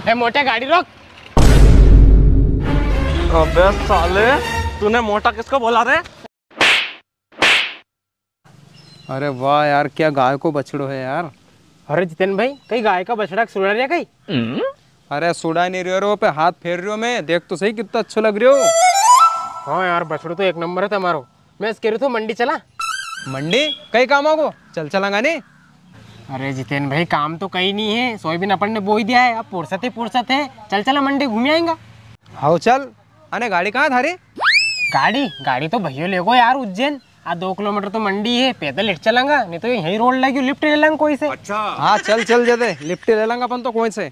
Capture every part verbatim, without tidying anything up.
ए मोटे, गाड़ी रोक। अबे साले, तूने मोटा किसको बोला रे? अरे वाह यार, क्या गाय को बछड़ो है यार। अरे जितेन भाई, कई गाय का बछड़ा के सुड़ा रिया कई? अरे सुड़ा नी रियो रे, वो पे हाथ फेर रियो मैं, देख तो सही कितना अच्छो लग रियो। हाँ यार, बछड़ो तो एक नंबर है तमारो। मैं इस कह रियो थो मंडी चला। मंडी? कई काम आगो? चल चलांगा नी। अरे जितेन भाई, काम तो कई नी है, सोयाबीन अपन ने बोई दिया है, अब फुर्सत ही फुर्सत है, चल चला मंडी घूमी आएंगा। हाउ चल। अने गाड़ी कहाँ थारी? गाड़ी, गाड़ी तो भैया लेगो यार उज्जैन। आ दो किलोमीटर तो मंडी है, पैदल हिट चलांगा, नी तो यही रोड लगी, लिफ्ट ले लांगा कोई से। अच्छा। हाँ चल चल जदे, लिफ्ट ले लांगा अपन तो कोई से।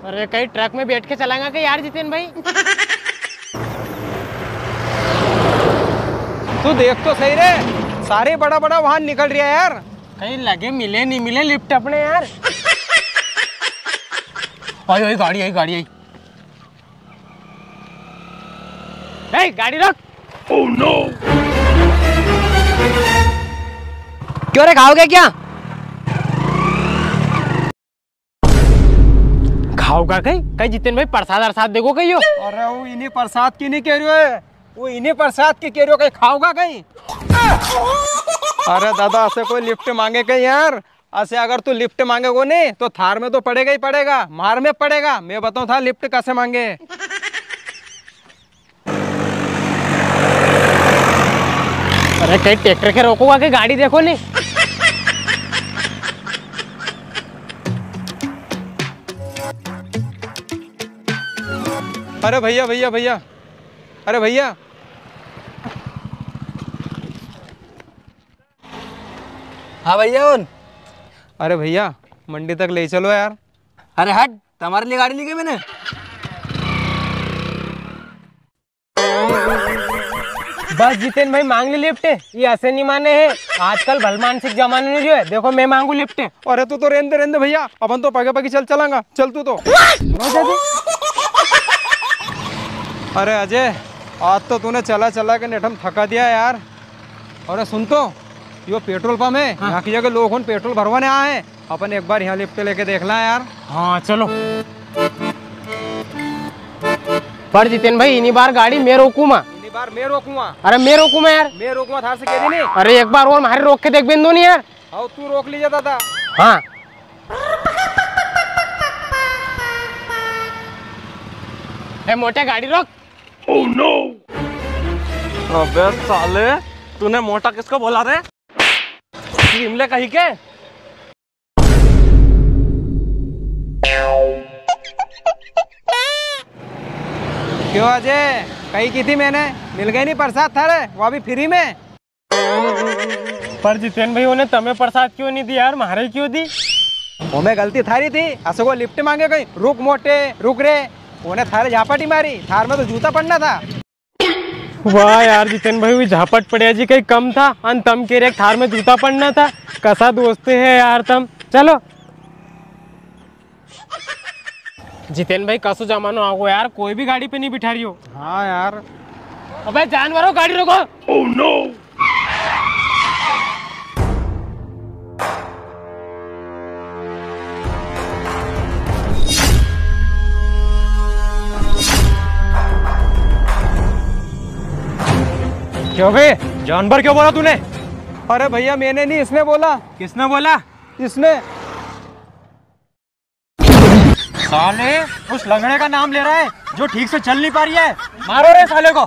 अरे कई ट्रक में बैठ के चलांगा कई यार जितेन भाई? तू देख तो सही रे, सारे बड़ा बड़ा वाहन निकल रिया है यार। कई लगे मिले नी मिले लिफ्ट अपने यार। आई, आई, गाड़ी आई, गाड़ी आई। ए, गाड़ी रोक। Oh no! क्यों रे, खाओगे क्या? खाओगा कई? कई जितेन भाई, प्रसाद अरसाद देगो कई यो? अरे वो इन्हीं प्रसाद की नी कह रियो है, वो इन्हीं प्रसाद की कह रियो, कई खाओगा कई? अरे दादा, असे कोई लिफ्ट मांगे कई यार? असे अगर तू लिफ्ट मांगेगो नी, तो थार में तो पड़ेगा ही पड़ेगा, मार में पड़ेगा। मैं बताऊं थार लिफ्ट कसे मांगे। अरे, कई ट्रैक्टर के रोकोगा कि गाड़ी देखो नी। अरे भैया, भैया, भैया, अरे भैया। हाँ भैया, उन। अरे भैया, मंडी तक ले चलो यार। अरे हट, तमारे लिए गाड़ी ली गई मैंने। बस जितेन भाई, मांग ली लिफ्ट, ये असे नी माने है। आजकल भलमानसी जमानो नी रियो है, देखो मैं मांगू लिफ्ट। अरे तू तो रेंदे, रेंदे भैया, अपन तो पगे पगे चल चलांगा, चल तू तो। अरे अजय, आज तो तूने चला चला के नेठम थका दिया यार। अरे सुन तो, यो पेट्रोल पंप है, हाँ। यहाँ की जगह लोग होन पेट्रोल भरवाने आए हैं, अपन एक बार यहाँ लिफ्ट लेके देख ला यार। हाँ चलो। पर जितेन भाई, इनी बार गाड़ी मैं रोकूंगा। इनी बार मैं रोकूंगा। अरे मैं रोकूंगा यार। मैं रोकूंगा, थार से कह दी नी। अरे एक बार और मारे रोक के देख बेंदो नी यार। हाँ, तू रोक लीजे दादा। हाँ। ए मोटे, गाड़ी रोक। Oh no! अबे साले, तूने मोटा किसको बोला रे? इमले कहीं के? क्यों अजय, कही की थी मैंने, मिल गई नी प्रसाद थारे, वो भी फ्री में? पर जितेन भाई, उन्हें तमे प्रसाद क्यों नी दी यार, म्हारे क्यों दी? उमें गलती थारी थी, असो को लिफ्ट मांगे कहीं, रुक मोटे, रुक रे, उन्हें थारे झापटी मारी, थार में तो जूता पड़ना था। वाह यार जितेन भाई, वी झापट पड़या जी कई कम था, अन तम के रे थार में जूता पड़ना था। कसा दोस्त है यार तम। चलो। जितेन भाई, कसो जमानो आ गयो यार, कोई भी गाड़ी पे नी बिठा रियो। हाँ यार। अबे जानवरों, गाड़ी रोको। Oh no! क्यों बे, जानवर क्यों बोला तूने? अरे भैया, मैंने नहीं, इसने बोला। किसने बोला? इसने। साले, उस लंगड़े का नाम ले रहा है जो ठीक से चल नहीं पा रही है। मारो रे साले को।